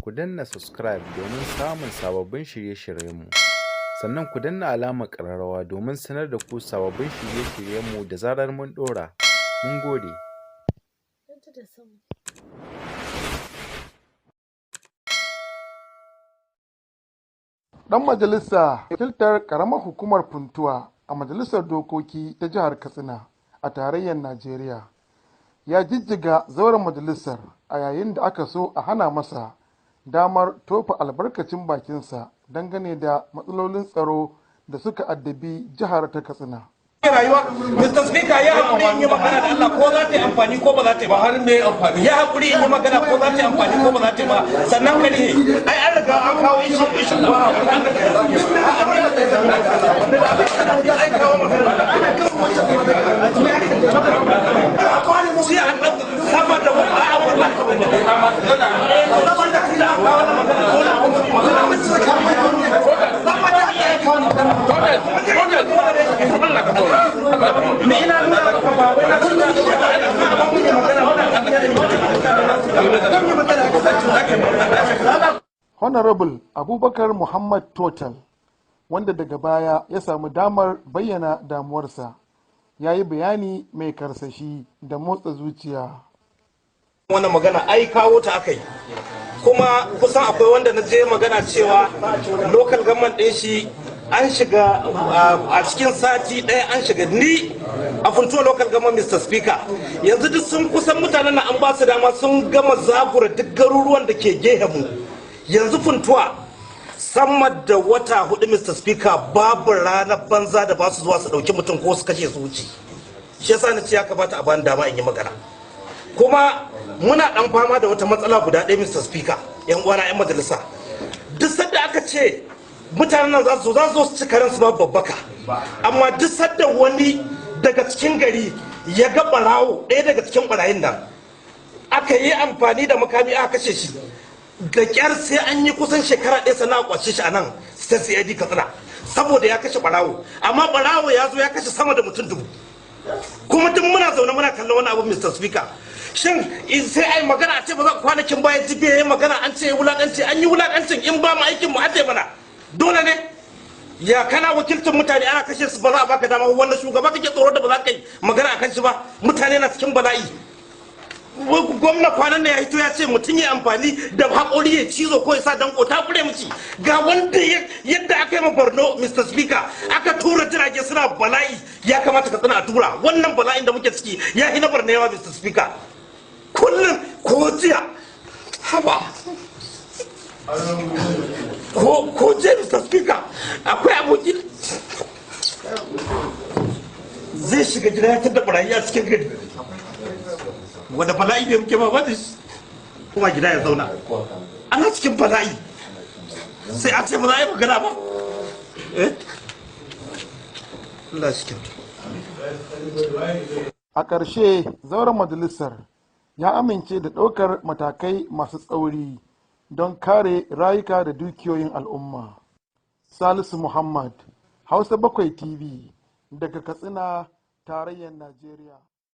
Ku danna subscribe domin samun sababbin shirye-shiryenmu. Sannan ku danna alamar ƙararrawa domin sanar da ku sababbin shirye-shiryenmu da zarar mun ɗora. Mun gode. Ɗan majalisa wakiltar ƙaramar hukumar Funtuwa a Majalisar Dokoki ta Jihar Katsina a Tarayyar Najeriya ya jijjiga zauren majalisar a yayin da aka so a hana masa damar tofa albarkacin bakinsa dangane da matsalolin tsaro da suka addabi jihar ta Katsina. Rayuwa, Mr. Speaker, ya haƙuri in yi magana da Allah, ko za ta yi amfani ko ba za ta yi ba. Har me amfani? Ya haƙuri in yi magana, ko za ta yi amfani ko ba za ta yi ba. Sannan ka ne ai an riga an kawo issue ba. Sai an sama da a'a, wallahi me ina nuna maka, ba wai na. Honorable Abubakar Muhammad Total, wanda daga baya ya samu damar bayyana damuwarsa, ya yi bayani mai karsashi da motsa zuciya. Wannan magana ai kawo ta aka yi, kuma kusan akwai wanda na je magana cewa local government ɗin shi an shiga a cikin sati ɗaya, an shiga ni a Funtuwa local government, Mr. Speaker. Yanzu duk sun kusan mutanen na an ba su dama sun gama zagura duk garuruwan da ke gehen mu. Yanzu Funtuwa sama da wata 4, Mr. Speaker, babu ranar banza da ba su zuwa su ɗauki mutum ko su kashe su wuce. Shi yasa na ce ya kamata a bani dama in yi magana. Kuma muna dan fama da wata matsala guda ɗaya, Mr. Speaker. Yan uwana yan majalisa, duk sanda aka ce mutanen nan za su zo su ci karen su ba babbaka, amma duk sanda wani daga cikin gari ya ga barawo, ɗaya daga cikin barayin nan aka yi amfani da makami aka kashe shi, da kyar sai an yi kusan shekara 1 sannan a kwace shi a nan State CID Katsina, saboda ya kashe barawo. Amma barawo ya zo ya kashe sama da mutum 1000, kuma duk muna zaune muna kallon wani abu. Mr. Speaker, shin sai ai magana a ce ba za? Kwanakin bayan jibiya yayi magana, an ce wulakanci, an yi wulakancin. In ba mu aikin mu aje mana, dole ne ya kana wakilcin mutane ana kashe su, ba za a baka dama? Wannan shugaba kake tsoro da ba za ka yi magana akan shi ba? Mutane na cikin bala'i. Gwamna kwanan nan ya hito ya ce mutum ya amfani da haƙori ya cizo ko ya sa danko ta kure miki. Ga wanda yadda aka yi ma Borno, Mr. Speaker, aka tura jirage suna bala'i. Ya kamata ka tsina a tura. Wannan bala'in da muke ciki ya hi na Borno yawa, Mr. Speaker. Kullum, ko jiya, haba, ko jiya, Mr. Speaker, akwai aboki zai shiga gida ya tada barayi a cikin gari. Wanda bala'i ne muke ba da shi, kuma gida ya zauna ana cikin bala'i, sai a ce ba za a yi magana ba. Eh, Allah shi kyauta. A ƙarshe, zauren majalisar ya amince da ɗaukar matakai masu tsauri don kare rayuka da dukiyoyin al'umma. Salisu Muhammad, Hausa 7 TV, daga Katsina, Tarayyar Najeriya.